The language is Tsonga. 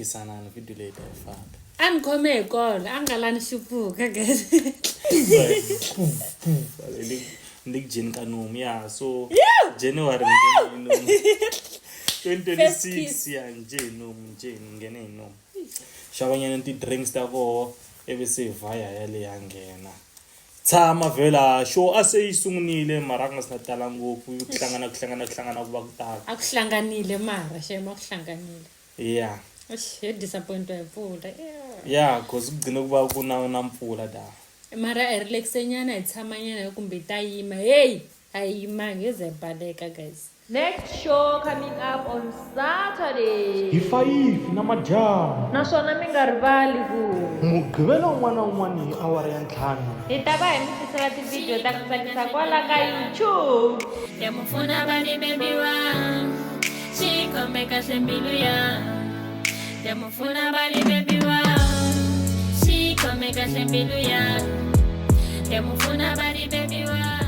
Khisanani video leyi ta yi faka. A ni khome hi kona a nga lani xipfuka guys. Ni le ku dyeni ka nomu ya so January ni nghene hi nomu. 2026 ya njhe hi nomu njhe ni nghene hi nomu. Xavanyana ti-drinks ta koho ivi se hi vhaya yale ya nghena. Tshama vhela show a se yi sungunile mara a ku nga se na tala ngopfu ku hlangana ku hlangana ku hlangana ku va ku tala. A ku hlanganile mara shame a ku hlanganile. Yeah. Eish, hi disappoint-wa hi mpfula. Yeah, cause ku gcine ku va ku na na mpfula da. Mara hi relax-e nyana hi tshama nyana kumbe hi ta yima. Hey, a hi yimangi hi ze hi baleka guys. Next show coming up on Saturday. Hi fayifi na madyambu. Naswona mi nga rivali ku. Mugqivela wun'wana na wun'wana hi awara ya ntlhanu. Hi ta va hi mi tisela tivhidiyo ta ku tsakisa kwala ka YouTube. Ya mufuna bani baby wa Xikhome kahle mbilu ya Ya mufuna bani baby wa Xikhome kahle mbilu ya Ya mufuna bani baby wa.